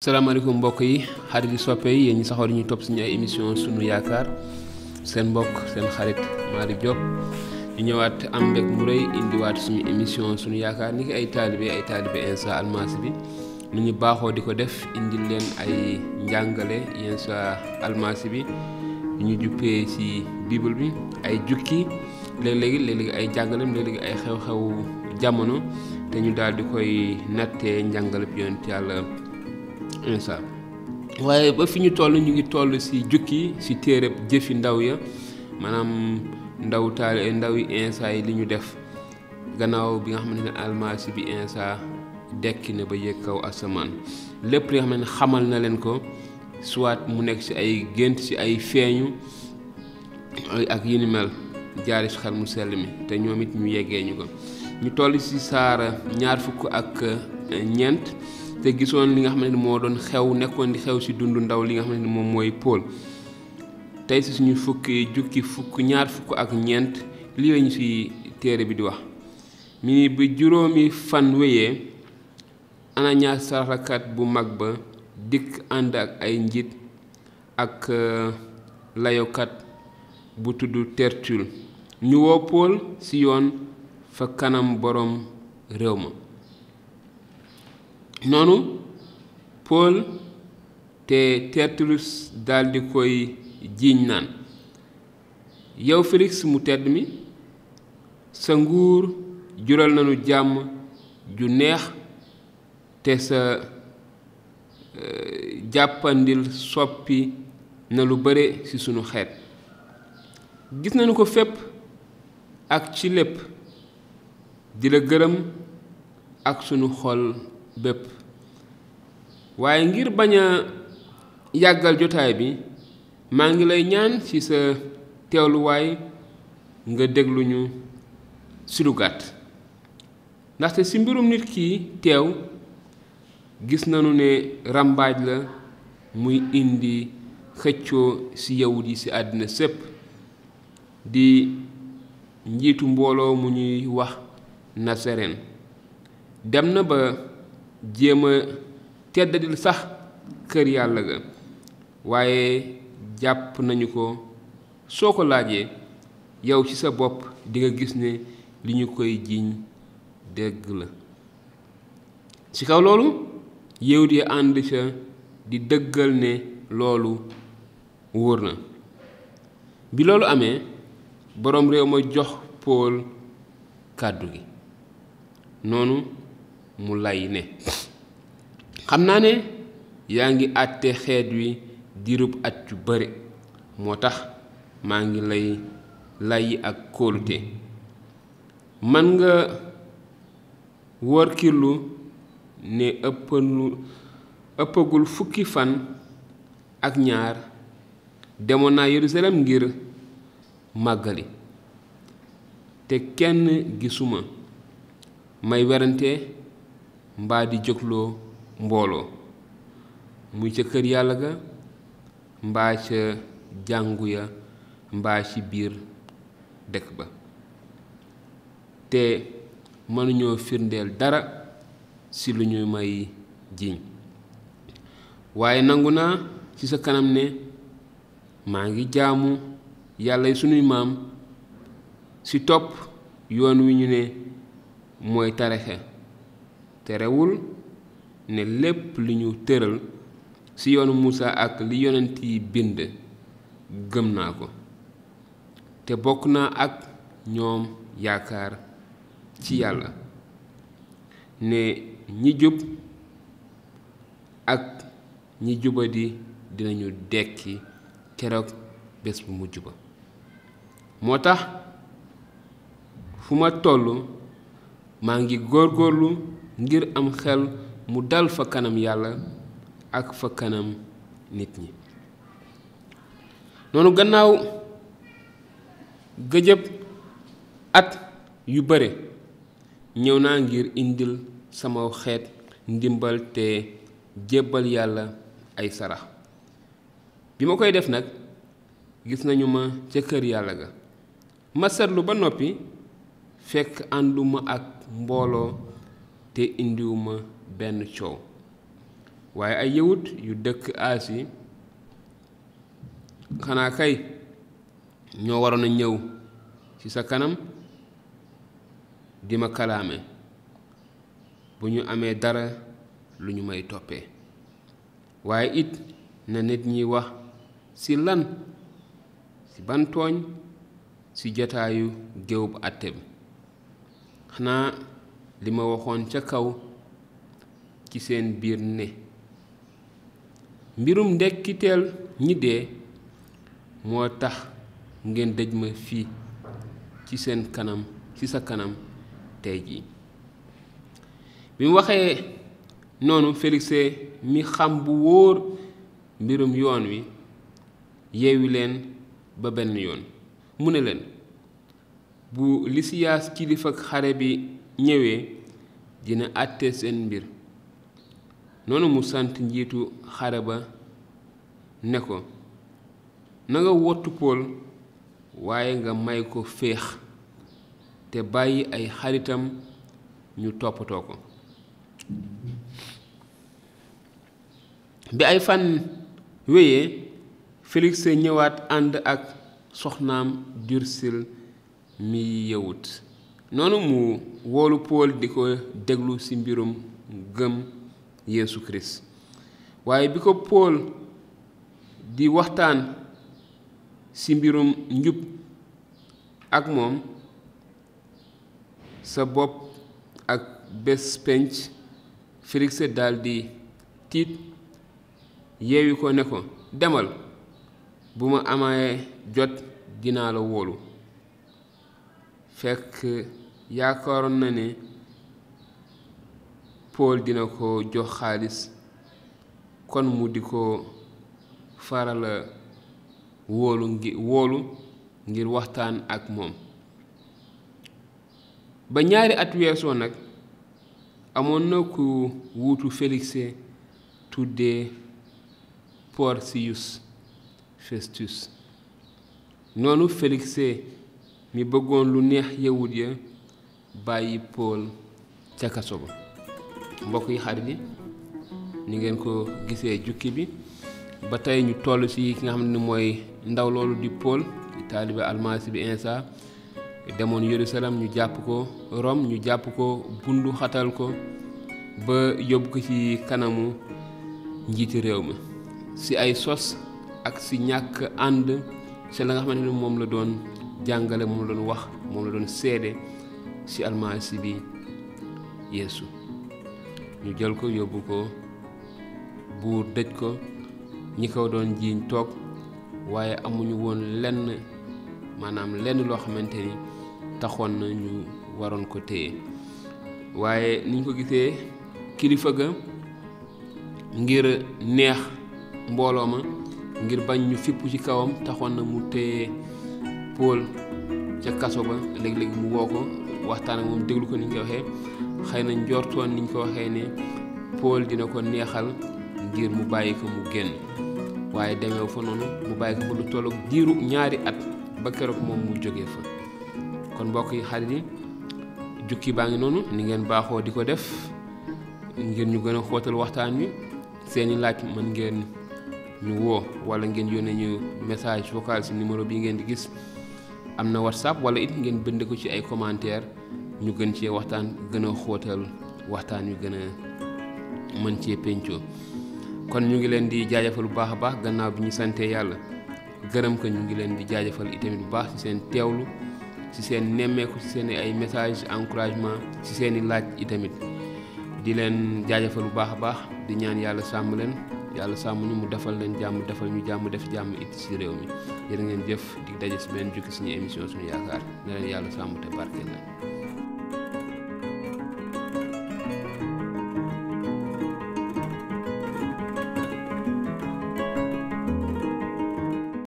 salaamaaleykum mbokk yi xarit yi soppe yi yéen ñi saxoo ñu topp suñu ay émission sunu yaakaar seen mbokk seen xarit Malick Diop ñu ñëwaat am mbég mu rëy indiwaat suñu émission sunu yaakaar ni ki ay taalibe Insa Almasi bi nu ñu baaxoo di ko def indil leen ay njàngale Insa Almasi bi ñu juppee ci bible bi ay jukki léeg-léegi ay jàngalem léeg-léegi ay xew-xew jamono te ñu daal di koy nattee njàngale bi yonent Yàlla Insa waaye ba fi ñu toll ñu ngi toll ci jukki ci téereb jëfi ndaw ya maanaam ndawi Insa yi li ñu def gannaaw bi nga xamante ne Almasi bi Insa dekki na ba yëg kaw asamaan lépp li nga xam ne xamal na leen ko soit mu nekk ci ay gént ci ay feeñu ak yi ni mel jaari ci xel mu sell mi te ñoom it ñu yeggee ñu ko ñu toll ci saara 24 te gisoon li nga xamante ni moo doon nekkoon di xew ci dundu ndaw li nga xamante ni moom mooy Paul tey ci suñu ñaar fukk ak ñeent lii lañu ci téere bi di wax mi ni bi juróomi fan wéyee Ananias saraxakat bu mag ba dikk ànd ak ay njiit ak layokat bu tudd Tertulle ñu woo Paul ci yoon fa kanam boroom réew ma noonu Paul te Tertulle daldi koy jiiñ naan yow Félix mu tedd mi sa nguur jural nañu jàmm ju neex te sa jàppandil soppi na lu bare ci sunu xeet gis nañu ko fépp ak ci lépp di la gërëm ak sunu xol bépp waaye ngir bañ a yàggal jotaay bi maa ngi lay ñaan ci sa teewluwaay nga dégluñu ci lu gàtt ndaxte ci mbirum nit ki teew gis nañu ne ràmbaaj la muy indi xëccoo ci yawut yi ci àddina sépp di njiitu mbooloo mu ñuy wax nasareen dem na ba jéem a teddadil sax kër yàlla ga waaye jàpp nañu ko soo ko laajee yow ci sa bopp di nga gis ne li ñu koy jiiñ dëgg la ci kaw loolu yawut yi ànd ca di dëggal ne loolu wóor na bi loolu amee boroom réew ma jox Paul kàddu gi noonu mu lay ne xam naa ne yaa ngi àtte xeet wi diirub at yu bare moo tax maa ngi lay lay ak kóolute man nga wóorkirlu ne ëppagul fukki fan ak ñaar demoon naa Yerusalem ngir màggali te kenn gisuma may werante mbaa di jógloo mbooloo muy ca kër yàlla ga mbaa ca jàngu ya mbaa ci biir dëkk ba te mënuñoo firndeel dara ci lu ñu may jiiñ waaye nangu naa ci sa kanam ne maa ngi jaamu yàlla sunuy maam ci topp yoon wi ñu ne mooy tarixe terewul ne lépp li ñu tëral ci yoonu Musaa ak li yonent yi bind gëm naa ko te bokk naa ak ñoom yaakaar ci yàlla ne ñi jub ak ñi jubadi dinañu dekki keroog bés bu mujj ba moo tax fu ma toll maa ngi góorgóorlu ngir am xel mu dal fa kanam yàlla ak fa kanam nit ñi noonu gannaaw gëjëb at yu bare ñëw naa ngir indil sama xeet ndimbal te jébbal yàlla ay sarax bi ma koy def nag gis nañu ma ca kër yàlla ga ma seetlu ba noppi fekk ànduma ak mbooloo te indiwuma benn coow waaye ay yawut yu dëkk Asi xanaa kay ñoo waroon a ñëw ci sa kanam di ma kalaame bu ñu amee dara lu ñu may toppee waaye it na nit ñi wax ci lan ci ban tooñ ci jotaayu géew bu àtte bi xanaa li ma waxoon ca kaw ci seen biir ne mbirum ndekkiteel ñi dee moo tax ngeen dëj ma fii ci seen kanam ci sa kanam tey jii bi mu waxee noonu Félix mi xam bu wóor mbirum yoon wi yeewi leen ba benn yoon mu ne leen bu Lisiyaas kilifa xare bi ñëwee dina àtte seen mbir noonu mu sant njiitu xare ba ne ko na nga wottu Pool waaye nga may ko féex te bàyyi ay xaritam ñu toppatoo ko bi ay fan wéyee Félix ñëwaat ànd ak soxnaam Dursil mi yawut noonu mu woolu Pool di ko déglu ci mbirum gëm Yeesu Kirist waaye bi ko Pool di waxtaan ci mbirum njub ak moom sa bopp ak bés penc Félix daldi tiit yeewi ko ne ko demal bu ma amee jot dinaa la wóolu fekk yaakaaroon na ne Pool dina ko jox xaalis kon mu di ko farala wóolu ngir waxtaan ak moom ba ñaari at weesoo nag amoon na ku wuutu Félix tuddee Porcius Festus noonu Félix mi bëggoon lu neex yawut ya bàyyi Pool ca kaso ba mbokk yi xarit yi ni ngeen ko gisee jukki bi ba tey ñu toll ci ki nga xam ne mooy ndaw loolu di Pool di taalibe almasi bi Insa demoon Yerusalem ñu jàpp ko Rome ñu jàpp ko bundu xatal ko ba yóbbu ko ci kanamu njiiti réew mi ci ay sos ak ci ñàkk ànd ci la nga xamante ne moom la doon jàngale moom la doon wax moom la doon seede ci almasi bi Yeesu ñu jël ko yóbbu ko buur dëj ko ñi ko doon jiiñ toog waaye amuñu woon lenn loo xamante ni taxoon na ñu waroon ko téye waaye niñ ko gisee kilifa ga ngir neex mbooloo ma ngir bañ ñu fipp ci kawam taxoon na mu téye Pool ca kaso ba léeg-léeg mu woo ko waxtaan ak moom déglu ko niñ ko waxee xëy na njortoon niñ ko waxee ne Pool dina ko neexal ngir mu bàyyi ko mu génn waaye demeew fa noonu mu bàyyi ko ba lu tollook diiru ñaari at ba keroog moom mu jógee fa kon mbokk yi xarit yi jukki baa ngi noonu ni ngeen baaxoo di ko def ngir ñu gën a xóotal waxtaan wi seeni laaj mën ngeen ñu woo wala ngeen yónnee ñu message vocal ci numéro bi ngeen di gis am na WhatsApp wala it ngeen bind ko ci ay commentaire ñu gën cee waxtaan gën a xóotal waxtaan wi gën a mën cee pencoo kon ñu ngi leen di jaajëfal bu baax a baax gannaaw bi ñu santee yàlla gërëm ko ñu ngi leen di jaajëfal itamit bu baax ci seen teewlu ci seen nemmeeku ci seen ay message encouragement ci seeni laaj itamit di leen jaajëfal bu baax a baax di ñaan yàlla sàmm leen yàlla sàmm ñu mu defal leen jàmm defal ñu jàmm def jàmm it ci réew mi jërë ngeen jëf di daje ci benn jukki suñu émission suñu yaakaar ne leen yàlla sàmm te barkeel leen